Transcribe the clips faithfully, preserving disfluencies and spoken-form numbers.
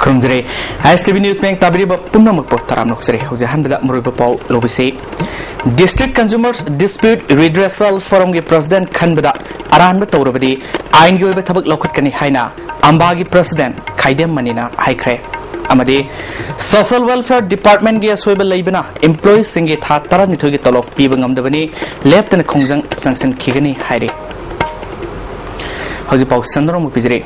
ꯈꯨꯔꯨꯝꯖꯔꯤ꯫ ꯑꯥꯏ S T V news ꯃꯌꯦꯛ ꯇꯥꯕꯤꯔꯤꯕ ꯄꯨꯝꯅꯃꯛꯄꯨ ꯇꯔꯥꯝꯅ ꯑꯣꯛꯆꯔꯤ꯫ ꯍꯧꯖꯤꯛ ꯑꯍꯥꯟꯕꯗ ꯃꯔꯨꯑꯣꯏꯕ ꯄꯥꯎ ꯂꯧꯕꯤꯁꯤ꯫ District Consumers Dispute Redressal Forumꯒꯤ president ꯈꯟꯕꯗ ꯑꯔꯥꯟꯕ ꯇꯧꯔꯕꯗꯤ ꯑꯥꯏꯟꯒꯤ ꯑꯣꯏꯕ ꯊꯕꯛ ꯂꯧꯈꯠꯀꯅꯤ ꯍꯥꯏꯅ ꯑꯝꯕꯥꯒꯤ president ꯈꯥꯏꯗꯦꯝ ꯃꯅꯤꯅ ꯍꯥꯏꯈ꯭ꯔꯦ꯫ ꯑꯃꯗꯤ Social Welfare Departmentꯀꯤ ꯑꯁꯣꯏꯕ ꯂꯩꯕꯅ employeeꯁꯤꯡꯒꯤ ꯊꯥ ꯇꯔꯥꯅꯤꯊꯣꯏꯒꯤ ꯇꯣꯂꯣꯞ ꯄꯤꯕ ꯉꯝꯗꯕꯅꯤ, ꯂꯦꯞꯇꯅ ꯈꯣꯡꯖꯪ ꯆꯪꯁꯤꯟꯈꯤꯒꯅꯤ ꯍꯥꯏꯔꯤ꯫ ꯍꯧꯖꯤꯛ ꯄꯥꯎ ꯁꯟꯗꯣꯛꯅ ꯑꯃꯨꯛ ꯄꯤꯖꯔꯤ꯫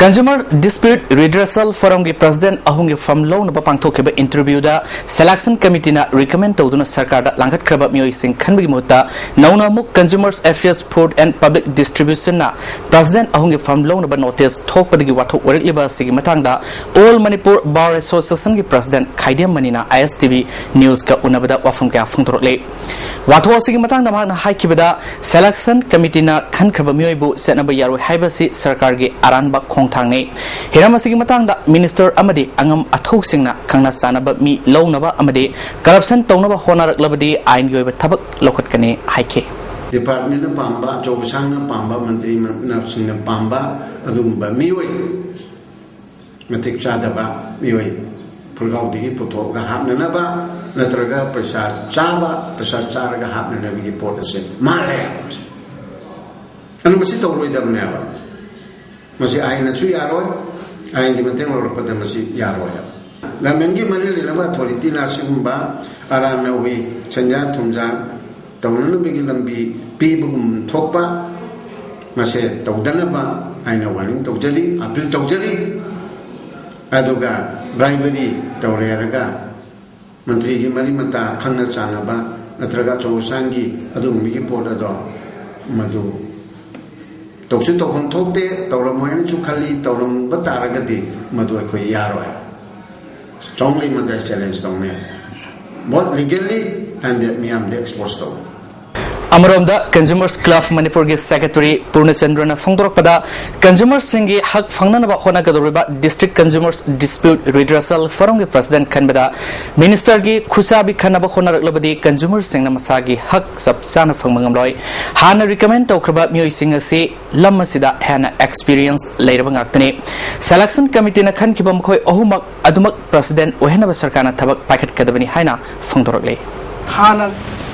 Consumer Dispute Redressal Forumꯒꯤ president ꯑꯍꯨꯝꯒꯤ ꯐꯝ ꯂꯧꯅꯕ ꯄꯥꯡꯊꯣꯛꯈꯤꯕ interviewꯗ selection committeeꯅ recommend ꯇꯧꯗꯨꯅ ꯁꯔꯀꯥꯔꯗ ꯂꯥꯡꯈꯠꯈ꯭ꯔꯕ ꯃꯤꯑꯣꯏꯁꯤꯡ ꯈꯟꯕꯒꯤ ꯃꯍꯨꯠꯇ ꯅꯧꯅ ꯑꯃꯨꯛ Consumers Affairs, Food and Public Distributionꯅ president ꯑꯍꯨꯝꯒꯤ ꯐꯝ ꯂꯧꯅꯕ notice ꯊꯣꯛꯄꯗꯒꯤ ꯋꯥꯊꯣꯛ ꯑꯣꯏꯔꯛꯂꯤꯕ ꯑꯁꯤꯒꯤ ꯃꯇꯥꯡꯗ All Manipur Bar Associationꯒꯤ president ꯈꯥꯏꯗꯦꯝ ꯃꯅꯤꯅ ꯑꯥꯏ ꯑꯦꯁ ꯇꯤ ꯚꯤ ꯅ꯭ꯌꯨꯁꯀ ꯎꯅꯕꯗ ꯋꯥꯐꯝ ꯀꯌꯥ ꯐꯣꯡꯗꯣꯔꯛꯂꯤ꯫ ꯋꯥꯊꯣꯛ ꯑꯁꯤꯒꯤ ꯃꯇꯥꯡꯗ ꯃꯍꯥꯛꯅ ꯍꯥꯏꯈꯤꯕꯗ, selection committeeꯅ ꯈꯟꯈ꯭ꯔꯕ ꯃꯤꯑꯣꯏꯕꯨ ꯆꯠꯅꯕ ꯌꯥꯔꯣꯏ ꯍꯥꯏꯕꯁꯤ ꯁꯔꯀꯥꯔꯒꯤ ꯑꯔꯥꯟꯕ ꯈꯣꯡꯊꯥꯡꯅꯤ꯫ ꯍꯤꯔꯝ ꯑꯁꯤꯒꯤ ꯃꯇꯥꯡꯗ minister ꯑꯃꯗꯤ ꯑꯉꯝ ꯑꯊꯧꯁꯤꯡꯅ ꯈꯪꯅ ꯆꯥꯟꯅꯕ ꯃꯤ ꯂꯧꯅꯕ ꯑꯃꯗꯤ corruption ꯇꯧꯅꯕ ꯍꯣꯠꯅꯔꯛꯂꯕꯗꯤ ꯑꯥꯏꯟꯒꯤ ꯑꯣꯏꯕ ꯊꯕꯛ ꯂꯧꯈꯠꯀꯅꯤ ꯍꯥꯏꯈꯤ꯫ Departmentꯅ ꯄꯥꯝꯕ, ꯑꯆꯧꯕꯁꯥꯡꯅ ꯄꯥꯝꯕ, ꯃꯟꯇ꯭ꯔꯤ ꯃꯟꯅꯁꯤꯡꯅ ꯄꯥꯝꯕ ꯑꯗꯨꯒꯨꯝꯕ ꯃꯤꯑꯣꯏ ꯃꯇꯤꯛ ꯆꯥꯗꯕ ꯃꯤꯑꯣꯏ ꯐꯨꯔꯒꯥꯎꯗꯒꯤ ꯄꯨꯊꯣꯛꯑꯒ ꯍꯥꯞꯅꯅꯕ ꯅꯠꯇ꯭ꯔꯒ ꯄꯩꯁꯥ ꯆꯥꯕ, ꯄꯩꯁꯥ ꯆꯥꯔꯒ ꯍꯥꯞꯅꯅꯕꯒꯤ ꯄꯣꯠ ꯑꯁꯤ ꯃꯥꯜꯂꯦ꯫ ꯑꯗꯨ ꯃꯁꯤ ꯇꯧꯔꯣꯏꯗꯕꯅꯦꯕ꯫ ꯃꯁꯤ ꯑꯥꯏꯟꯅꯁꯨ ꯌꯥꯔꯣꯏ, ꯑꯥꯏꯟꯒꯤ ꯃꯇꯦꯡ ꯂꯧꯔꯛꯄꯗ ꯃꯁꯤ ꯌꯥꯔꯣꯏ꯫ Governmentꯀꯤ ꯃꯔꯤ ꯂꯩꯅꯕ authorityꯅ ꯑꯁꯤꯒꯨꯝꯕ ꯑꯔꯥꯟꯅ ꯍꯨꯏ, ꯁꯦꯟꯖꯥ ꯊꯨꯝꯖꯥ ꯇꯧꯅꯅꯕꯒꯤ ꯂꯝꯕꯤ ꯄꯤꯕꯒꯨꯝ ꯊꯣꯛꯄ ꯃꯁꯦ ꯇꯧꯗꯅꯕ ꯑꯩꯅ warning ꯇꯧꯖꯔꯤ, appeal ꯇꯧꯖꯔꯤ꯫ ꯑꯗꯨꯒ bribery ꯇꯧꯔꯦ ꯍꯥꯏꯔꯒ ꯃꯟꯇ꯭ꯔꯤꯒꯤ ꯃꯔꯤ ꯃꯇꯥ ꯈꯪꯅ ꯆꯥꯟꯅꯕ ꯅꯠꯇ꯭ꯔꯒ ꯑꯆꯧ ꯑꯁꯥꯡꯒꯤ ꯑꯗꯨꯒꯨꯝꯕꯒꯤ ꯄꯣꯠ ꯑꯗꯣ ꯃꯗꯨ ꯇꯧꯁꯨ ꯇꯧꯐꯝ ꯊꯣꯛꯇꯦ, ꯇꯧꯔꯝꯃꯣꯏꯅꯁꯨ ꯈꯜꯂꯤ꯫ ꯇꯧꯔꯝꯕ ꯇꯥꯔꯒꯗꯤ ꯃꯗꯨ ꯑꯩꯈꯣꯏ ꯌꯥꯔꯣꯏ꯫ Strongly ꯃꯗꯨ challenge ꯇꯧꯅꯤ, both legally and ꯃꯤꯌꯥꯝꯗ expose ꯇꯧꯅꯤ꯫ ꯑꯃꯔꯣꯝꯗ, Consumers Club ꯃꯅꯤꯄꯨꯔꯒꯤ ꯁꯦꯀ꯭ꯔꯦꯇꯔꯤ ꯄꯨꯔꯅꯆꯟꯗ꯭ꯔꯅ ꯐꯣꯡꯗꯣꯔꯛꯄꯗ, ꯀꯟꯖꯨꯃꯔꯁꯤꯡꯒꯤ ꯍꯛ ꯐꯪꯅꯅꯕ ꯍꯣꯠꯅꯒꯗꯧꯔꯤꯕ District Consumers Dispute Redressal Forumꯒꯤ ꯄ꯭ꯔꯁꯤꯗꯦꯟꯠ ꯈꯟꯕꯗ ꯃꯤꯅꯤꯁꯇꯔꯒꯤ ꯈꯨꯠꯁꯥꯕꯤ ꯈꯟꯅꯕ ꯍꯣꯠꯅꯔꯛꯂꯕꯗꯤ ꯀꯟꯖꯨꯃꯔꯁꯤꯡꯅ ꯃꯁꯥꯒꯤ ꯍꯛ ꯆꯞ ꯆꯥꯅ ꯐꯪꯕ ꯉꯝꯂꯣꯏ꯫ ꯍꯥꯟꯅ ꯔꯤꯀꯃꯦꯟ ꯇꯧꯈ꯭ꯔꯕ ꯃꯤꯑꯣꯏꯁꯤꯡ ꯑꯁꯤ ꯂꯝ ꯑꯁꯤꯗ ꯍꯦꯟꯅ ꯑꯦꯛꯁꯄꯤꯔꯤꯌꯦꯟꯁ ꯂꯩꯔꯕ ꯉꯥꯛꯇꯅꯤ꯫ ꯁꯦꯂꯦꯛꯁꯟ ꯀꯃꯤꯇꯤꯅ ꯈꯟꯈꯤꯕ ꯃꯈꯣꯏ ꯑꯍꯨꯝꯃꯛ ꯑꯗꯨꯃꯛ ꯄ꯭ꯔꯁꯤꯗꯦꯟꯠ ꯑꯣꯏꯍꯟꯅꯕ ꯁꯔꯀꯥꯔꯅ ꯊꯕꯛ ꯄꯥꯏꯈꯠꯀꯗꯕꯅꯤ ꯍꯥꯏꯅ ꯐꯣꯡꯗꯣꯔꯛꯂꯤ꯫ ꯍꯥꯟꯅ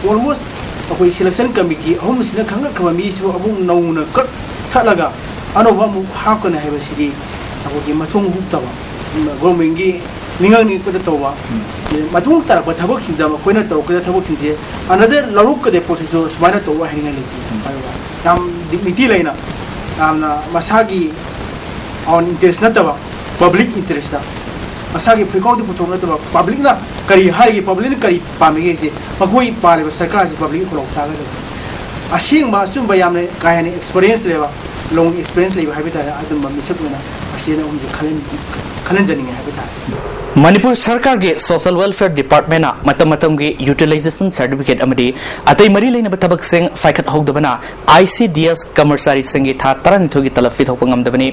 almost ꯑꯩꯈꯣꯏ ꯁꯦꯂꯦꯛꯁꯟ ꯀꯃꯤꯇꯤ ꯑꯍꯨꯝꯁꯤꯅ ꯈꯟꯒꯠꯈ꯭ꯔꯕ ꯃꯤꯁꯤꯕꯨ ꯑꯃꯨꯛ ꯅꯧꯅ ꯀꯛꯊꯠꯂꯒ ꯑꯅꯧꯕ ꯑꯃꯨꯛ ꯍꯥꯞꯀꯅꯤ ꯍꯥꯏꯕꯁꯤꯗꯤ ꯑꯩꯈꯣꯏꯒꯤ ꯃꯊꯣꯡ ꯍꯨꯛꯇꯕ, ꯒꯣꯔꯃꯦꯟꯒꯤ ꯃꯤꯉꯥꯡ ꯅꯤꯛꯄꯗ ꯇꯧꯕ, ꯃꯇꯨꯡ ꯇꯥꯔꯛꯄ ꯊꯕꯛꯁꯤꯡꯗ ꯃꯈꯣꯏꯅ ꯇꯧꯔꯛꯀꯗꯕ ꯊꯕꯛꯁꯤꯡꯁꯦ ꯑꯅꯗꯔ ꯂꯧꯔꯛꯀꯗꯕ ꯄꯣꯠꯁꯤꯁꯨ ꯁꯨꯃꯥꯏꯅ ꯇꯧꯕ ꯍꯥꯏꯅꯤꯡꯉꯥꯏ ꯂꯩꯇꯦ꯫ ꯌꯥꯝ ꯗꯤꯒꯅꯤꯇꯤ ꯂꯩꯅ, ꯌꯥꯝꯅ ꯃꯁꯥꯒꯤ ꯑꯣꯟ ꯏꯟꯇꯔꯦꯁ ꯅꯠꯇꯕ, ꯄꯕ꯭ꯂꯤꯛ ꯏꯟꯇꯔꯦꯁꯇ, ꯃꯁꯥꯒꯤ ꯐꯨꯔꯤꯠ ꯈꯣꯡꯗ ꯄꯨꯊꯣꯛ ꯅꯠꯇꯕ, ꯄꯕ꯭ꯂꯤꯛꯅ ꯀꯔꯤ ꯍꯥꯏꯔꯤꯒꯦ, ꯄꯕ꯭ꯂꯤꯛꯅ ꯀꯔꯤ ꯄꯥꯝꯃꯤꯒꯦꯁꯦ ꯃꯈꯣꯏ ꯄꯥꯜꯂꯤꯕ ꯁꯔꯀꯥꯔꯁꯤ ꯄꯕ꯭ꯂꯤꯛꯀꯤ ꯈꯨꯗꯣꯡ ꯆꯥꯒꯗꯕ꯫ ꯑꯁꯦꯡꯕ ꯑꯆꯨꯝꯕ ꯌꯥꯝꯅ ꯀꯥ ꯍꯦꯟꯅ ꯑꯦꯛꯁꯄꯔꯤꯌꯦꯟꯁ ꯂꯩꯕ, ꯂꯣꯡ ꯑꯦꯛꯁꯄꯔꯤꯌꯦꯟꯁ ꯂꯩꯕ ꯍꯥꯏꯕ ꯇꯥꯔꯦ, ꯑꯗꯨꯝꯕ ꯃꯤꯁꯛ ꯑꯣꯏꯅ ꯄ꯭ꯔꯁꯤꯗꯦꯟꯠ ꯑꯍꯨꯝꯁꯦ ꯈꯜꯍꯟ-, ꯈꯜꯍꯟꯖꯅꯤꯡꯉꯤ ꯍꯥꯏꯕ ꯇꯥꯔꯦ꯫ ꯃꯅꯤꯄꯨꯔ ꯁꯔꯀꯥꯔꯒꯤ ꯁꯣꯁꯤꯌꯦꯜ ꯋꯦꯜꯐꯤꯌꯔ ꯗꯤꯄꯥꯔꯠꯃꯦꯟꯠꯅ ꯃꯇꯝ ꯃꯇꯝꯒꯤ ꯌꯨꯇꯤꯂꯥꯏꯖꯦꯁꯟ ꯁꯥꯔꯇꯤꯐꯤꯀꯦꯠ ꯑꯃꯗꯤ ꯑꯇꯩ ꯃꯔꯤ ꯂꯩꯅꯕ ꯊꯕꯛꯁꯤꯡ ꯄꯥꯏꯈꯠꯍꯧꯗꯕꯅ ICDS ꯀꯔꯃꯆꯥꯔꯤꯁꯤꯡꯒꯤ ꯊꯥ ꯇꯔꯥꯅꯤꯊꯣꯏꯒꯤ ꯇꯂꯕ ꯄꯤꯊꯣꯛꯄ ꯉꯝꯗꯕꯅꯤ꯫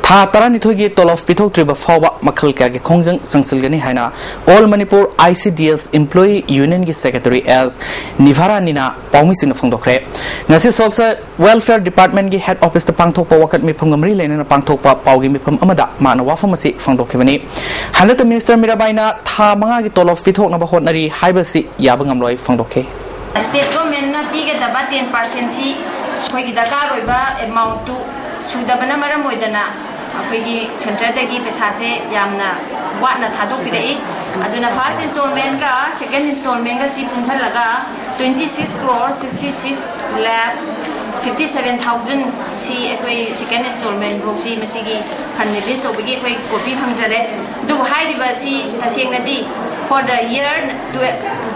ꯊꯥ ꯇꯔꯥꯅꯤꯊꯣꯏꯒꯤ ꯇꯣꯂꯣꯞ ꯄꯤꯊꯣꯛꯇ꯭ꯔꯤꯕ ꯐꯥꯎꯕ ꯃꯈꯜ ꯀꯌꯥꯒꯤ ꯈꯣꯡꯖꯪ ꯆꯪꯁꯤꯜꯒꯅꯤ ꯍꯥꯏꯅ All Manipur ICDS Employee Unionꯒꯤ ꯁꯦꯀ꯭ꯔꯦꯇꯔꯤ S ꯅꯤꯚꯥꯔꯥꯅꯤꯅ ꯄꯥꯎꯃꯤꯁꯤꯡꯗ ꯐꯣꯡꯗꯣꯛꯈ꯭ꯔꯦ꯫ ꯉꯁꯤ ꯁꯣꯁꯤꯌꯦꯜ ꯋꯦꯜꯐꯤꯌꯔ ꯗꯤꯄꯥꯔꯠꯃꯦꯟꯠꯀꯤ ꯍꯦꯗ ꯑꯣꯐꯤꯁꯇ ꯄꯥꯡꯊꯣꯛꯄ ꯋꯥꯀꯠ ꯃꯤꯐꯝꯒ ꯃꯔꯤ ꯂꯩꯅꯅ ꯄꯥꯡꯊꯣꯛꯄ ꯄꯥꯎꯒꯤ ꯃꯤꯐꯝ ꯑꯃꯗ ꯃꯥꯅ ꯋꯥꯐꯝ ꯑꯁꯤ ꯐꯣꯡꯗꯣꯛꯈꯤꯕꯅꯤ꯫ ꯍꯟꯗꯛꯇ ꯃꯤꯅꯤꯁꯇꯔ ꯃꯤꯔꯥꯕꯥꯏꯅ ꯊꯥ ꯃꯉꯥꯒꯤ ꯇꯣꯂꯣꯞ ꯄꯤꯊꯣꯛꯅꯕ ꯍꯣꯠꯅꯔꯤ ꯍꯥꯏꯕꯁꯤ ꯌꯥꯕ ꯉꯝꯂꯣꯏ ꯐꯣꯡꯗꯣꯛꯈꯤ꯫ ꯁ꯭ꯇꯦꯠ ꯒꯣꯔꯃꯦꯟꯠꯅ ꯄꯤꯒꯗꯕ ꯇꯦꯟ ꯄꯥꯔꯁꯦꯟꯁꯤ ꯑꯩꯈꯣꯏꯒꯤ ꯗꯔꯀꯥꯔ ꯑꯣꯏꯕ ꯑꯦꯃꯥꯎꯟꯠꯇꯨ ꯁꯨꯗꯕꯅ ꯃꯔꯝ ꯑꯣꯏꯗꯅ ꯑꯩꯈꯣꯏꯒꯤ ꯁꯦꯟꯇꯔꯗꯒꯤ ꯄꯩꯁꯥꯁꯦ ꯌꯥꯝꯅ ꯋꯥꯠꯅ ꯊꯥꯗꯣꯛꯄꯤꯔꯛꯏ꯫ ꯑꯗꯨꯅ ꯐꯥꯔꯁ ꯏꯟꯁꯇꯣꯜꯃꯦꯟꯠꯀ ꯁꯦꯀꯦꯟ ꯏꯟꯁꯇꯣꯜꯃꯦꯟꯠꯀ ꯁꯤ ꯄꯨꯟꯁꯤꯜꯂꯒ twenty six crore sixty six lakhs fifty seven thousand ꯁꯤ ꯑꯩꯈꯣꯏ ꯁꯦꯀꯦꯟ ꯏꯟꯁꯇꯣꯜꯃꯦꯟꯠ ꯐꯥꯎꯁꯤ ꯃꯁꯤꯒꯤ ꯐꯟ ꯔꯤꯂꯤꯁ ꯇꯧꯕꯒꯤ ꯑꯩꯈꯣꯏ ꯀꯣꯄꯤ ꯐꯪꯖꯔꯦ꯫ ꯑꯗꯨꯕꯨ ꯍꯥꯏꯔꯤꯕ ꯑꯁꯤ ꯇꯁꯦꯡꯅꯗꯤ for the year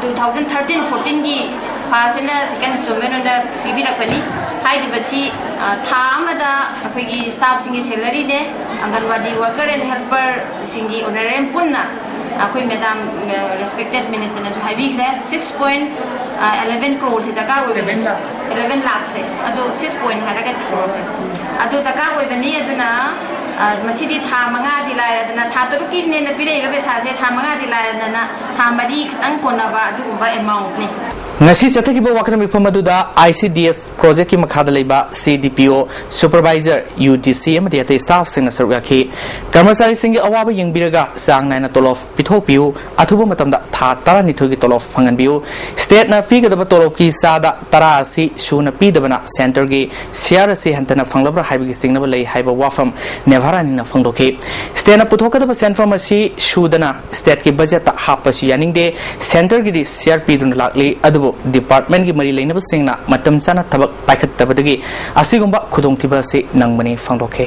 two thousand thirteen fourteenꯒꯤ ꯐꯥꯔꯁ ꯑꯦꯟ ꯁꯦꯀꯦꯟ ꯏꯟꯁꯇꯣꯜꯃꯦꯟꯠ ꯑꯣꯏꯅ ꯄꯤꯕꯤꯔꯛꯄꯅꯤ꯫ ꯍꯥꯏꯔꯤꯕꯁꯤ, ꯑ, ꯊꯥ ꯑꯃꯗ ꯑꯩꯈꯣꯏꯒꯤ ꯁ꯭ꯇꯥꯐꯁꯤꯡꯒꯤ ꯁꯦꯂꯔꯤꯅꯦ, ꯑꯪꯒꯟꯋꯥꯗꯤ ꯋꯥꯔꯀꯔ ꯑꯦꯟ ꯍꯦꯜꯄꯔꯁꯤꯡꯒꯤ ꯑꯣꯅꯔꯦꯔꯤꯌꯝ ꯄꯨꯟꯅ ꯑꯩꯈꯣꯏ ꯃꯦꯗꯥꯝ, ꯑ, ꯔꯦꯁꯄꯦꯛꯇꯦꯗ ꯃꯤꯅꯤꯁꯇꯔꯅꯁꯨ ꯍꯥꯏꯕꯤꯈ꯭ꯔꯦ, six point ꯑꯦꯂꯦꯚꯦꯟ ꯀ꯭ꯔꯣꯔꯁꯦ ꯗꯔꯀꯥꯔ ꯑꯣꯏꯕꯅꯦ꯫ ꯑꯦꯂꯦꯚꯦꯟ ꯂꯥꯈꯁꯦ꯫ ꯑꯗꯨ ꯁꯤꯛꯁ ꯄꯣꯏꯟ ꯍꯥꯏꯔꯒ ꯀ꯭ꯔꯣꯔꯁꯦ꯫ ꯑꯗꯨ ꯗꯔꯀꯥꯔ ꯑꯣꯏꯕꯅꯤ꯫ ꯑꯗꯨꯅ ꯑ, ꯃꯁꯤꯗꯤ ꯊꯥ ꯃꯉꯥꯗꯤ ꯂꯥꯏꯔꯗꯅ, ꯊꯥ ꯇꯔꯨꯛꯀꯤꯅꯦꯅ ꯄꯤꯔꯛꯏꯕ ꯄꯩꯁꯥꯁꯦ ꯊꯥ ꯃꯉꯥꯗꯤ ꯂꯥꯏꯔꯗꯅ, ꯊꯥ ꯃꯔꯤ ꯈꯤꯇꯪ ꯀꯣꯟꯅꯕ ꯑꯗꯨꯒꯨꯝꯕ ꯑꯦꯃꯥꯎꯟꯠꯅꯤ꯫ ꯉꯁꯤ ꯆꯠꯊꯈꯤꯕ ꯋꯥꯀꯠꯅ ꯃꯤꯐꯝ ꯑꯗꯨꯗ ICDS ꯄ꯭ꯔꯣꯖꯦꯛꯀꯤ ꯃꯈꯥꯗ ꯂꯩꯕ CDPO, supervisor, UDC ꯑꯃꯗꯤ ꯑꯇꯩ staffꯁꯤꯡꯅ ꯁꯔꯨꯛ ꯌꯥꯈꯤ꯫ ꯀꯔꯃꯆꯥꯔꯤꯁꯤꯡꯒꯤ ꯑꯋꯥꯕ ꯌꯦꯡꯕꯤꯔꯒ ꯆꯥꯡ ꯅꯥꯏꯅ ꯇꯣꯂꯣꯞ ꯄꯤꯊꯣꯛꯄꯤꯌꯨ, ꯑꯊꯨꯕ ꯃꯇꯝꯗ ꯊꯥ ꯇꯔꯥꯅꯤꯊꯣꯏꯒꯤ ꯇꯣꯂꯣꯞ ꯐꯪꯍꯟꯕꯤꯌꯨ꯫ Stateꯅ ꯄꯤꯒꯗꯕ ꯇꯣꯂꯣꯞꯀꯤ ꯆꯥꯗ ꯇꯔꯥ ꯑꯁꯤ ꯁꯨꯅ ꯄꯤꯗꯕꯅ centreꯒꯤ share ꯑꯁꯤ ꯍꯟꯊꯅ ꯐꯪꯂꯕ꯭ꯔꯥ ꯍꯥꯏꯕꯒꯤ ꯆꯤꯡꯅꯕ ꯂꯩ ꯍꯥꯏꯕ ꯋꯥꯐꯝ ꯅꯦꯚꯥꯔꯥꯅꯤꯅ ꯐꯣꯡꯗꯣꯛꯈꯤ꯫ Stateꯅ ꯄꯨꯊꯣꯛꯀꯗꯕ ꯁꯦꯟꯐꯝ ꯑꯁꯤ ꯁꯨꯗꯅ stateꯀꯤ budgetꯇ ꯍꯥꯞꯄꯁꯤ ꯌꯥꯅꯤꯡꯗꯦ꯫ Centreꯒꯤꯗꯤ share ꯄꯤꯗꯨꯅ ꯂꯥꯛꯂꯤ, ꯑꯗꯨꯕꯨ departmentꯀꯤ ꯃꯔꯤ ꯂꯩꯅꯕꯁꯤꯡꯅ ꯃꯇꯝ ꯆꯥꯅ ꯊꯕꯛ ꯄꯥꯏꯈꯠꯇꯕꯗꯒꯤ ꯑꯁꯤꯒꯨꯝꯕ ꯈꯨꯗꯣꯡꯊꯤꯕ ꯑꯁꯤ ꯅꯪꯕꯅꯤ ꯐꯣꯡꯗꯣꯛꯈꯤ꯫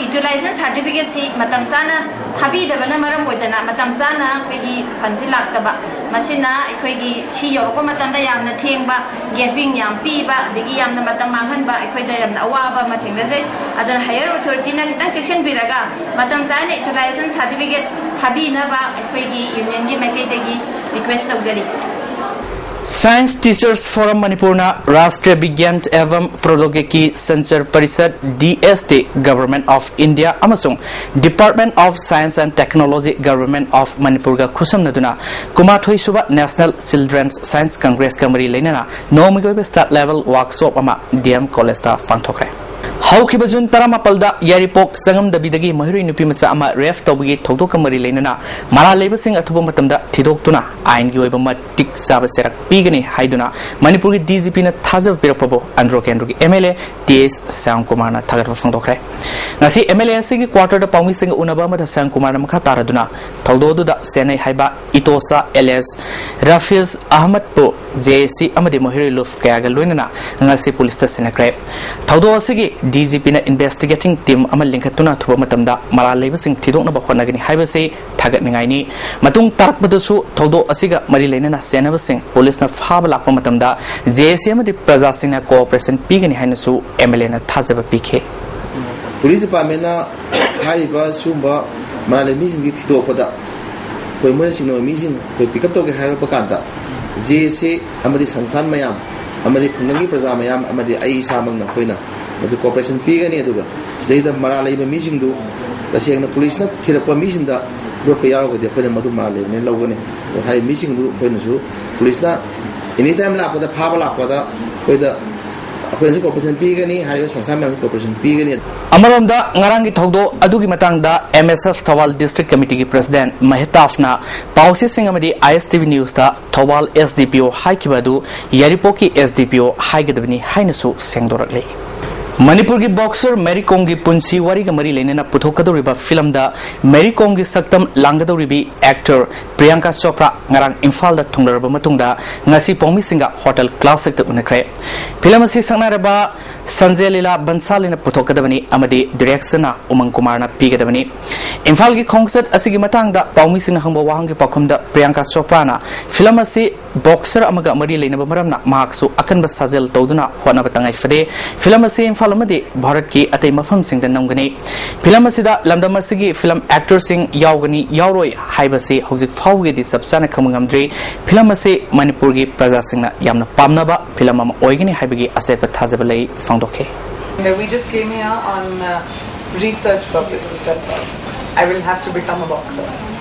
Utilization certificateꯁꯤ ꯃꯇꯝ ꯆꯥꯅ ꯊꯥꯕꯤꯗꯕꯅ ꯃꯔꯝ ꯑꯣꯏꯗꯅ ꯃꯇꯝ ꯆꯥꯅ ꯑꯩꯈꯣꯏꯒꯤ ꯐꯟꯁꯤ ꯂꯥꯛꯇꯕ, ꯃꯁꯤꯅ ꯑꯩꯈꯣꯏꯒꯤ ꯁꯤ ꯌꯧꯔꯛꯄ ꯃꯇꯝꯗ ꯌꯥꯝꯅ ꯊꯦꯡꯕ, gaping ꯌꯥꯝ ꯄꯤꯕ, ꯑꯗꯒꯤ ꯌꯥꯝꯅ ꯃꯇꯝ ꯃꯥꯡꯍꯟꯕ, ꯑꯩꯈꯣꯏꯗ ꯌꯥꯝꯅ ꯑꯋꯥꯕ ꯑꯃ ꯊꯦꯡꯅꯖꯩ꯫ ꯑꯗꯨꯅ higher authorityꯅ ꯈꯤꯇꯪ ꯆꯦꯛꯁꯤꯟꯕꯤꯔꯒ ꯃꯇꯝ ꯆꯥꯅ utilization certificate ꯊꯥꯕꯤꯅꯕ ꯑꯩꯈꯣꯏꯒꯤ unionꯒꯤ ꯃꯥꯏꯀꯩꯗꯒꯤ request ꯇꯧꯖꯔꯤ꯫ Science Teachers Forum ꯃꯅꯤꯄꯨꯔꯅ ꯔꯥꯁꯇ꯭ꯔꯤꯌ ꯕꯤꯒ꯭ꯌꯥꯟ ꯑꯦꯕꯝ ꯄ꯭ꯔꯣꯗ꯭ꯌꯣꯒꯤꯀꯤ Sanchar parishad, DST, Government of India ꯑꯃꯁꯨꯡ Department of Science and Technology, Government of ꯃꯅꯤꯄꯨꯔꯒ ꯈꯨꯠꯁꯝꯅꯗꯨꯅ ꯀꯨꯟꯃꯥꯊꯣꯏ ꯁꯨꯕ National Children's Science Congressꯀ ꯃꯔꯤ ꯂꯩꯅꯅ ꯅꯣꯡꯃꯒꯤ ꯑꯣꯏꯕ state level workshop ꯑꯃ DM collegeꯇ ꯄꯥꯡꯊꯣꯛꯈ꯭ꯔꯦ꯫ ꯍꯧꯈꯤꯕ ꯖꯨꯟ ꯇꯔꯥꯃꯥꯄꯜꯗ ꯌꯥꯏꯔꯤꯄꯣꯛ ꯆꯪꯉꯝꯗꯕꯤꯗꯒꯤ ꯃꯍꯩꯔꯣꯏ ꯅꯨꯄꯤ ꯃꯆꯥ ꯑꯃ rape ꯇꯧꯕꯒꯤ ꯊꯧꯗꯣꯛꯀ ꯃꯔꯤ ꯂꯩꯅꯅ ꯃꯔꯥꯜ ꯂꯩꯕꯁꯤꯡ ꯑꯊꯨꯕ ꯃꯇꯝꯗ ꯊꯤꯗꯣꯛꯇꯨꯅ ꯑꯥꯏꯟꯒꯤ ꯑꯣꯏꯕ ꯃꯇꯤꯛ ꯆꯥꯕ ꯆꯩꯔꯥꯛ ꯄꯤꯒꯅꯤ ꯍꯥꯏꯗꯨꯅ ꯃꯅꯤꯄꯨꯔꯒꯤ DGPꯅ ꯊꯥꯖꯕ ꯄꯤꯔꯛꯄꯕꯨ ꯑꯟꯗ꯭ꯔꯣ ꯀꯦꯟꯗ꯭ꯔꯒꯤ MLA Th ꯁ꯭ꯌꯥꯝꯀꯨꯃꯥꯔꯅ ꯊꯥꯒꯠꯄ ꯐꯣꯡꯗꯣꯛꯈ꯭ꯔꯦ꯫ ꯉꯁꯤ MLA ꯑꯁꯤꯒꯤ quarterꯗ ꯄꯥꯎꯃꯤꯁꯤꯡꯒ ꯎꯅꯕ ꯑꯃꯗ ꯁ꯭ꯌꯥꯝꯀꯨꯃꯥꯔꯅ ꯃꯈꯥ ꯇꯥꯔꯗꯨꯅ ꯊꯧꯗꯣꯛ ꯑꯗꯨꯗ ꯆꯦꯟꯅꯩ ꯍꯥꯏꯕ ꯏꯇꯣꯁꯥ alias ꯔꯐꯤꯖ ꯑꯍꯃꯗꯄꯨ JAC ꯑꯃꯗꯤ ꯃꯍꯩꯔꯣꯏ ꯂꯨꯞ ꯀꯌꯥꯒ ꯂꯣꯏꯅꯅ ꯉꯁꯤ ꯄꯨꯂꯤꯁꯇ ꯁꯤꯟꯅꯈ꯭ꯔꯦ꯫ ꯊꯧꯗꯣꯛ ꯑꯁꯤꯒꯤ DGPꯅ investigating team ꯑꯃ ꯂꯤꯡꯈꯠꯇꯨꯅ ꯑꯊꯨꯕ ꯃꯇꯝꯗ ꯃꯔꯥꯜ ꯂꯩꯕꯁꯤꯡ ꯊꯤꯗꯣꯛꯅꯕ ꯍꯣꯠꯅꯒꯅꯤ ꯍꯥꯏꯕꯁꯤ ꯊꯥꯒꯠꯅꯤꯡꯉꯥꯏꯅꯤ꯫ ꯃꯇꯨꯡ ꯇꯥꯔꯛꯄꯗꯁꯨ ꯊꯧꯗꯣꯛ ꯑꯁꯤꯒ ꯃꯔꯤ ꯂꯩꯅꯅ ꯆꯦꯟꯅꯕꯁꯤꯡ ꯄꯨꯂꯤꯁꯅ ꯐꯥꯕ ꯂꯥꯛꯄ ꯃꯇꯝꯗ JAC ꯑꯃꯗꯤ ꯄ꯭ꯔꯖꯥꯁꯤꯡꯅ cooperation ꯄꯤꯒꯅꯤ ꯍꯥꯏꯅꯁꯨ MLAꯅ ꯊꯥꯖꯕ ꯄꯤꯈꯤ꯫ ꯄꯨꯂꯤꯁ departmentꯅ ꯍꯥꯏꯔꯤꯕ ꯁꯤꯒꯨꯝꯕ ꯃꯔꯥꯜ ꯂꯩꯕ ꯃꯤꯁꯤꯡꯁꯤ ꯊꯤꯗꯣꯛꯄꯗ ꯑꯩꯈꯣꯏ ꯃꯣꯏꯅ ꯆꯤꯡꯅꯕ ꯃꯤꯁꯤꯡ ꯑꯩꯈꯣꯏ pick up ꯇꯧꯒꯦ ꯍꯥꯏꯔꯛꯄ ꯀꯥꯟꯗ ꯖꯦ ꯑꯦꯁ ꯑꯦ ꯑꯃꯗꯤ ꯁꯪꯁꯊꯥꯟ ꯃꯌꯥꯝ ꯑꯃꯗꯤ ꯈꯨꯡꯒꯪꯒꯤ ꯄ꯭ꯔꯖꯥ ꯃꯌꯥꯝ ꯑꯃꯗꯤ ꯑꯩ ꯏꯁꯥꯃꯛꯅ ꯑꯩꯈꯣꯏꯅ ꯃꯗꯨ ꯀꯣꯑꯣꯄꯔꯦꯁꯟ ꯄꯤꯒꯅꯤ꯫ ꯑꯗꯨꯒ ꯁꯤꯗꯩꯗ ꯃꯔꯥꯜ ꯂꯩꯕ ꯃꯤꯁꯤꯡꯗꯨ ꯇꯁꯦꯡꯅ ꯄꯨꯂꯤꯁꯅ ꯊꯤꯔꯛꯄ ꯃꯤꯁꯤꯡꯗ ꯌꯣꯠꯄ ꯌꯥꯎꯔꯒꯗꯤ ꯑꯩꯈꯣꯏꯅ ꯃꯗꯨ ꯃꯔꯥꯜ ꯂꯩꯕꯅꯦꯅ ꯂꯧꯒꯅꯤ꯫ ꯑꯗꯣ ꯍꯥꯏꯔꯤꯕ ꯃꯤꯁꯤꯡꯗꯨ ꯑꯩꯈꯣꯏꯅꯁꯨ ꯄꯨꯂꯤꯁꯅ ꯑꯦꯅꯤ ꯇꯥꯏꯝ ꯂꯥꯛꯄꯗ, ꯐꯥꯕ ꯂꯥꯛꯄꯗ ꯑꯩꯈꯣꯏꯗ ꯑꯩꯈꯣꯏꯅꯁꯨ ꯀꯣꯑꯣꯄꯔꯦꯁꯟ ꯄꯤꯒꯅꯤ꯫ ꯍꯥꯏꯔꯤꯕ ꯁꯪꯁꯊꯥꯟ ꯃꯌꯥꯝꯁꯨ ꯀꯣꯑꯣꯄꯔꯦꯁꯟ ꯄꯤꯒꯅꯤ꯫ ꯑꯃꯔꯣꯝꯗ, ꯉꯔꯥꯡꯒꯤ ꯊꯧꯗꯣꯛ ꯑꯗꯨꯒꯤ ꯃꯇꯥꯡꯗ M S F Thoubal district ꯀꯃꯤꯇꯤꯒꯤ ꯄ꯭ꯔꯁꯤꯗꯦꯟ ꯃꯍꯤꯇꯥꯐꯅ ꯄꯥꯎꯆꯦꯁꯤꯡ ꯑꯃꯗꯤ ꯑꯥꯏ ꯑꯦꯁ ꯇꯤ ꯚꯤ ꯅ꯭ꯌꯨꯁꯇ Thoubal S D P O ꯍꯥꯏꯈꯤꯕ ꯑꯗꯨ ꯌꯥꯏꯔꯤꯄꯣꯛꯀꯤ ꯑꯦꯁ ꯗꯤ ꯄꯤ ꯑꯣ ꯍꯥꯏꯒꯗꯕꯅꯤ ꯍꯥꯏꯅꯁꯨ ꯁꯦꯡꯗꯣꯔꯛꯂꯤ꯫ ꯃꯅꯤꯄꯨꯔꯒꯤ ꯕꯣꯛꯁꯔ ꯃꯦꯔꯤ ꯀꯣꯝꯒꯤ ꯄꯨꯟꯁꯤ ꯋꯥꯔꯤꯒ ꯃꯔꯤ ꯂꯩꯅꯅ ꯄꯨꯊꯣꯛꯀꯗꯧꯔꯤꯕ ꯐꯤꯂꯝꯗ ꯃꯦꯔꯤ ꯀꯣꯝꯒꯤ ꯁꯛꯇꯝ ꯂꯥꯡꯒꯗꯧꯔꯤꯕꯤ ꯑꯦꯛꯇꯔ ꯄ꯭ꯔꯤꯌꯥꯡꯀꯥ ꯆꯣꯄ꯭ꯔꯥ ꯉꯔꯥꯡ ꯏꯝꯐꯥꯜꯗ ꯊꯨꯡꯂꯔꯕ ꯃꯇꯨꯡꯗ ꯉꯁꯤ ꯄꯥꯎꯃꯤꯁꯤꯡꯒ ꯍꯣꯇꯦꯜ ꯀ꯭ꯂꯥꯁꯤꯛꯇ ꯎꯅꯈ꯭ꯔꯦ꯫ ꯐꯤꯂꯝ ꯑꯁꯤ ꯁꯛꯅꯥꯏꯔꯕ ꯁꯟꯖꯦ ꯂꯤꯂꯥ ꯕꯟꯁꯥꯂꯤꯅ ꯄꯨꯊꯣꯛꯀꯗꯕꯅꯤ ꯑꯃꯗꯤ ꯗꯤꯔꯦꯛꯁꯟꯅ ꯎꯃꯪ ꯀꯨꯃꯥꯔꯅ ꯄꯤꯒꯗꯕꯅꯤ꯫ ꯏꯝꯐꯥꯜꯒꯤ ꯈꯣꯡꯆꯠ ꯑꯁꯤꯒꯤ ꯃꯇꯥꯡꯗ ꯄꯥꯎꯃꯤꯁꯤꯡꯅ ꯍꯪꯕ ꯋꯥꯍꯪꯒꯤ ꯄꯥꯎꯈꯨꯝꯗ ꯄ꯭ꯔꯤꯌꯥꯡꯀꯥ ꯆꯣꯄ꯭ꯔꯥꯅ ꯐꯤꯂꯝ ꯑꯁꯤ ꯕꯣꯛꯁꯔ ꯑꯃꯒ ꯃꯔꯤ ꯂꯩꯅꯕ ꯃꯔꯝꯅ ꯃꯍꯥꯛꯁꯨ ꯑꯀꯟꯕ ꯁꯥꯖꯦꯜ ꯇꯧꯗꯨꯅ ꯍꯣꯠꯅꯕ ꯇꯉꯥꯏ ꯐꯗꯦ꯫ ꯐꯤꯂꯝ ꯑꯁꯤ ꯏꯝꯐꯥꯜ ꯑꯃꯗꯤ ꯚꯥꯔꯠꯀꯤ ꯑꯇꯩ ꯃꯐꯝꯁꯤꯡꯗ ꯅꯝꯒꯅꯤ꯫ ꯐꯤꯂꯝ ꯑꯁꯤꯗ ꯂꯝꯗꯝ ꯑꯁꯤꯒꯤ ꯐꯤꯂꯝ ꯑꯦꯛꯇꯔꯁꯤꯡ ꯌꯥꯎꯒꯅꯤ ꯌꯥꯎꯔꯣꯏ ꯍꯥꯏꯕꯁꯤ ꯍꯧꯖꯤꯛ ꯐꯥꯎꯕꯒꯤꯗꯤ ꯆꯞ ꯆꯥꯅ ꯈꯪꯕ ꯉꯝꯗ꯭ꯔꯤ꯫ ꯐꯤꯂꯝ ꯑꯁꯤ ꯃꯅꯤꯄꯨꯔꯒꯤ ꯄ꯭ꯔꯖꯥꯁꯤꯡꯅ ꯌꯥꯝꯅ ꯄꯥꯝꯅꯕ ꯐꯤꯂꯝ ꯑꯃ ꯑꯣꯏꯒꯅꯤ ꯍꯥꯏꯕꯒꯤ ꯑꯆꯦꯠꯄ ꯊꯥꯖꯕ ꯂꯩ ꯐꯣꯡꯗꯣꯛꯈꯤ꯫ We just came here on uh, research purposes, that's all. I will have to become a boxer.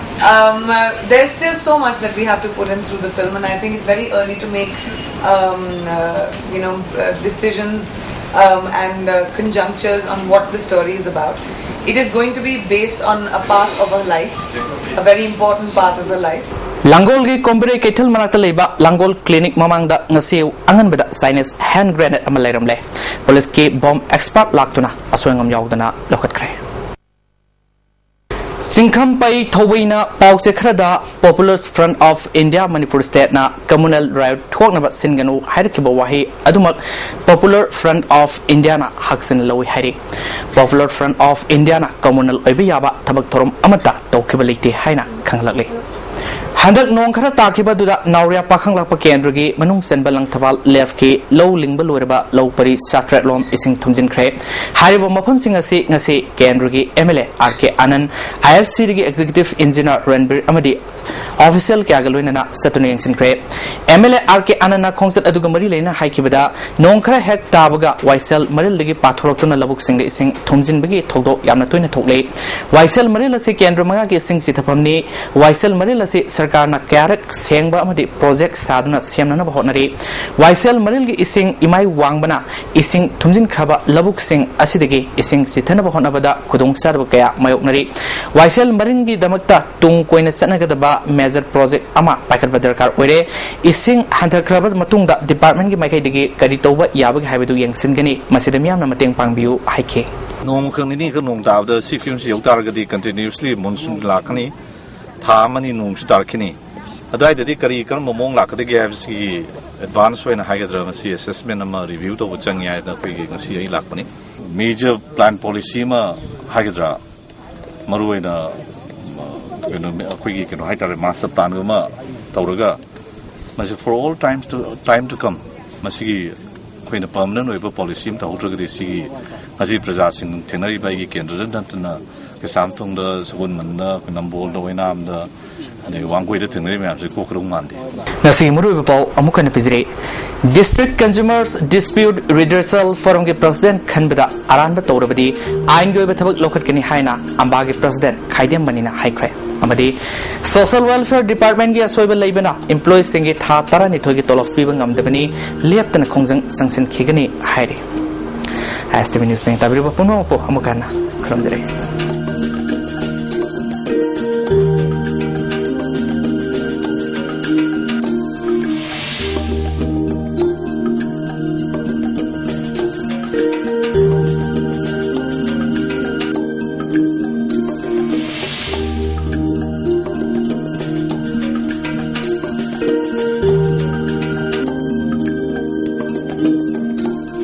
Um, uh, there's still so much that we have to put in through the film, and I think it's very early to make, um, uh, you know, uh, decisions um, and uh, conjunctures on what the story is about. It is going to be based on a part of her life, a very important part of her life. ꯂꯥꯡꯒꯣꯜꯒꯤ ꯀꯣꯝꯕꯤꯔꯩ ꯀꯩꯊꯦꯜ ꯃꯅꯥꯛꯇ ꯂꯩꯕ ꯂꯥꯡꯒꯣꯜ clinic ꯃꯃꯥꯡꯗ ꯉꯁꯤ ꯑꯉꯟꯕꯗ Chinese hand grenade ꯑꯃ ꯂꯩꯔꯝꯂꯦ꯫ ꯄꯨꯂꯤꯁꯀꯤ bomb expert ꯂꯥꯛꯇꯨꯅ ꯑꯁꯣꯏ ꯑꯉꯥꯝ ꯌꯥꯎꯗꯅ ꯂꯧꯈꯠꯈ꯭ꯔꯦ꯫ ꯆꯤꯡꯈꯝꯄꯩ ꯊꯧꯕꯩꯅ ꯄꯥꯎꯆꯦ ꯈꯔꯗ Populars Front of India Manipur Stateꯅ communal riot ꯊꯣꯛꯅꯕ ꯁꯤꯟꯒꯅꯨ ꯍꯥꯏꯔꯛꯈꯤꯕ ꯋꯥꯍꯩ ꯑꯗꯨꯃꯛ Popular Front of Indiaꯅ ꯍꯛꯆꯤꯟꯅ ꯂꯧꯏ ꯍꯥꯏꯔꯤ꯫ Popular Front of Indiaꯅ communal ꯑꯣꯏꯕ ꯌꯥꯕ ꯊꯕꯛ ꯊꯧꯔꯝ ꯑꯃꯠꯇ ꯇꯧꯈꯤꯕ ꯂꯩꯇꯦ ꯍꯥꯏꯅ ꯈꯪꯍꯜꯂꯛꯂꯤ꯫ ꯍꯟꯗꯛ ꯅꯣꯡ ꯈꯔ ꯇꯥꯈꯤꯕ ꯑꯗꯨꯗ ꯅꯥꯎꯔꯤꯌꯥ ꯄꯥꯈꯪꯂꯥꯛꯄ ꯀꯦꯟꯗ꯭ꯔꯒꯤ ꯃꯅꯨꯡ ꯆꯟꯕ ꯂꯪꯊꯕꯥꯜ ꯂꯦꯐꯀꯤ ꯂꯧ ꯂꯤꯡꯕ ꯂꯣꯏꯔꯕ ꯂꯧ ꯄꯔꯤ ꯆꯥꯇ꯭ꯔꯦꯠ ꯂꯣꯝ ꯏꯁꯤꯡ ꯊꯨꯝꯖꯤꯟꯈ꯭ꯔꯦ꯫ ꯍꯥꯏꯔꯤꯕ ꯃꯐꯝꯁꯤꯡ ꯑꯁꯤ ꯉꯁꯤ ꯀꯦꯟꯗ꯭ꯔꯒꯤ MLA RK Anand, IFCDꯒꯤ executive engineer ꯔꯟꯕꯤꯔ ꯑꯃꯗꯤ official ꯀꯌꯥꯒ ꯂꯣꯏꯅꯅ ꯆꯠꯇꯨꯅ ꯌꯦꯡꯁꯤꯟꯈ꯭ꯔꯦ꯫ MLA RK ꯑꯥꯅꯟꯗꯅ ꯈꯣꯡꯆꯠ ꯑꯗꯨꯒ ꯃꯔꯤ ꯂꯩꯅꯅ ꯍꯥꯏꯈꯤꯕꯗ, ꯅꯣꯡ ꯈꯔ ꯍꯦꯛ ꯇꯥꯕꯒ ꯋꯥꯏꯁꯦꯜ ꯃꯔꯤꯜꯗꯒꯤ ꯄꯥꯊꯣꯔꯛꯇꯨꯅ ꯂꯧꯕꯨꯛꯁꯤꯡꯗ ꯏꯁꯤꯡ ꯊꯨꯝꯖꯤꯟꯕꯒꯤ ꯊꯧꯗꯣꯛ ꯌꯥꯝꯅ ꯇꯣꯏꯅ ꯊꯣꯛꯂꯦ꯫ ꯋꯥꯏꯁꯦꯜ ꯃꯔꯤꯜ ꯑꯁꯤ ꯀꯦꯟꯗ꯭ꯔ ꯃꯉꯥꯒꯤ ꯏꯁꯤꯡ ꯆꯤꯊꯐꯝꯅꯤ꯫ ꯋꯥꯏꯁꯦꯜ ꯃꯔꯤꯜ ꯑꯁꯤ ꯁꯔꯀꯥꯔꯅ ꯀꯌꯥꯔꯛ ꯁꯦꯡꯕ ꯑꯃꯗꯤ project ꯁꯥꯗꯨꯅ ꯁꯦꯝꯅꯅꯕ ꯍꯣꯠꯅꯔꯤ꯫ ꯋꯥꯏꯁꯦꯜ ꯃꯔꯤꯜꯒꯤ ꯏꯁꯤꯡ ꯏꯃꯥꯏ ꯋꯥꯡꯕꯅ ꯏꯁꯤꯡ ꯊꯨꯝꯖꯤꯟꯈ꯭ꯔꯕ ꯂꯧꯕꯨꯛꯁꯤꯡ ꯑꯁꯤꯗꯒꯤ ꯏꯁꯤꯡ ꯆꯤꯊꯅꯕ ꯍꯣꯠꯅꯕꯗ ꯈꯨꯗꯣꯡꯆꯥꯗꯕ ꯀꯌꯥ ꯃꯥꯌꯣꯛꯅꯔꯤ꯫ ꯋꯥꯏꯁꯦꯜ ꯃꯔꯤꯜꯒꯤꯗꯃꯛꯇ ꯇꯨꯡ ꯀꯣꯏꯅ ꯆꯠꯅꯒꯗꯕ major project ꯑꯃ ꯄꯥꯏꯈꯠꯄ ꯗꯔꯀꯥꯔ ꯑꯣꯏꯔꯦ꯫ ꯏꯁꯤꯡ ꯍꯟꯊꯈ꯭ꯔꯕ ꯃꯇꯨꯡꯗ departmentꯀꯤ ꯃꯥꯏꯀꯩꯗꯒꯤ ꯀꯔꯤ ꯇꯧꯕ ꯌꯥꯕꯒꯦ ꯍꯥꯏꯕꯗꯨ ꯌꯦꯡꯁꯤꯟꯒꯅꯤ꯫ ꯃꯁꯤꯗ ꯃꯤꯌꯥꯝꯅ ꯃꯇꯦꯡ ꯄꯥꯡꯕꯤꯌꯨ ꯍꯥꯏꯈꯤ꯫ ꯅꯣꯡꯃꯈꯛ ꯅꯤꯅꯤꯈꯛ ꯅꯣꯡ ꯇꯥꯕꯗ ꯁꯤ ꯐꯤꯕꯝꯁꯤ ꯌꯧ ꯇꯥꯔꯒꯗꯤ continuously monsoon ꯂꯥꯛꯀꯅꯤ꯫ ꯊꯥ ꯑꯃꯅꯤ ꯅꯣꯡꯁꯨ ꯇꯥꯔꯛꯈꯤꯅꯤ꯫ ꯑꯗꯨꯋꯥꯏꯗꯗꯤ ꯀꯔꯤ ꯀꯔꯝꯕ ꯃꯑꯣꯡ ꯂꯥꯛꯀꯗꯒꯦ ꯍꯥꯏꯕꯁꯤꯒꯤ advance ꯑꯣꯏꯅ ꯍꯥꯏꯒꯗ꯭ꯔꯥ, ꯃꯁꯤ assessment ꯑꯃ review ꯇꯧꯕ ꯆꯪꯉꯤ ꯍꯥꯏꯗꯅ ꯑꯩꯈꯣꯏꯒꯤ ꯉꯁꯤ ꯑꯩ ꯂꯥꯛꯄꯅꯤ꯫ Major plan policy ꯑꯃ ꯍꯥꯏꯒꯗ꯭ꯔꯥ, ꯃꯔꯨꯑꯣꯏꯅ, ꯑ, ꯀꯩꯅꯣ, ꯑꯩꯈꯣꯏꯒꯤ ꯀꯩꯅꯣ ꯍꯥꯏꯇꯥꯔꯦ, master plan ꯑꯃ ꯇꯧꯔꯒ ꯃꯁꯤ for all times to, time to come ꯃꯁꯤꯒꯤ ꯑꯩꯈꯣꯏꯅ permanent ꯑꯣꯏꯕ policy ꯑꯃ ꯇꯧꯍꯧꯗ꯭ꯔꯒꯗꯤ ꯁꯤꯒꯤ ꯉꯁꯤ ꯄ꯭ꯔꯖꯥꯁꯤꯡ ꯊꯦꯡꯅꯔꯤꯕ ꯑꯩꯒꯤ ꯀꯦꯟꯗ꯭ꯔꯗ ꯅꯠꯇꯅ ꯀꯩꯁꯥꯝꯊꯣꯡꯗ, ꯁꯒꯣꯜꯕꯟꯗ, ꯑꯩꯈꯣꯏ ꯅꯝꯕꯣꯜꯗ, ꯑꯣꯏꯅꯥꯝꯗ, ꯑꯗꯩ ꯋꯥꯡꯒꯣꯏꯗ ꯊꯦꯡꯅꯔꯤꯕ ꯃꯌꯥꯝꯁꯦ ꯀꯣꯛꯀꯗꯧ ꯃꯥꯟꯗꯦ꯫ ꯉꯁꯤꯒꯤ ꯃꯔꯨꯑꯣꯏꯕ ꯄꯥꯎ ꯑꯃꯨꯛ ꯍꯟꯅ ꯄꯤꯖꯔꯤ꯫ District Consumers Dispute Redressal Forumꯒꯤ president ꯈꯟꯕꯗ ꯑꯔꯥꯟꯕ ꯇꯧꯔꯕꯗꯤ ꯑꯥꯏꯟꯒꯤ ꯑꯣꯏꯕ ꯊꯕꯛ ꯂꯧꯈꯠꯀꯅꯤ ꯍꯥꯏꯅ ꯑꯝꯕꯥꯒꯤ president ꯈꯥꯏꯗꯦꯝ ꯃꯅꯤꯅ ꯍꯥꯏꯈ꯭ꯔꯦ꯫ ꯑꯃꯗꯤ Social Welfare Departmentꯀꯤ ꯑꯁꯣꯏꯕ ꯂꯩꯕꯅ employeeꯁꯤꯡꯒꯤ ꯊꯥ ꯇꯔꯥꯅꯤꯊꯣꯏꯒꯤ ꯇꯣꯂꯣꯞ ꯄꯤꯕ ꯉꯝꯗꯕꯅꯤ, ꯂꯦꯞꯇꯅ ꯈꯣꯡꯖꯪ ꯆꯪꯁꯤꯟꯈꯤꯒꯅꯤ ꯍꯥꯏꯔꯤ꯫ STV News ꯃꯌꯦꯛ ꯇꯥꯕꯤꯔꯤꯕ ꯄꯨꯝꯅꯃꯛꯄꯨ ꯑꯃꯨꯛ ꯍꯟꯅ ꯈꯨꯔꯨꯝꯖꯔꯤ꯫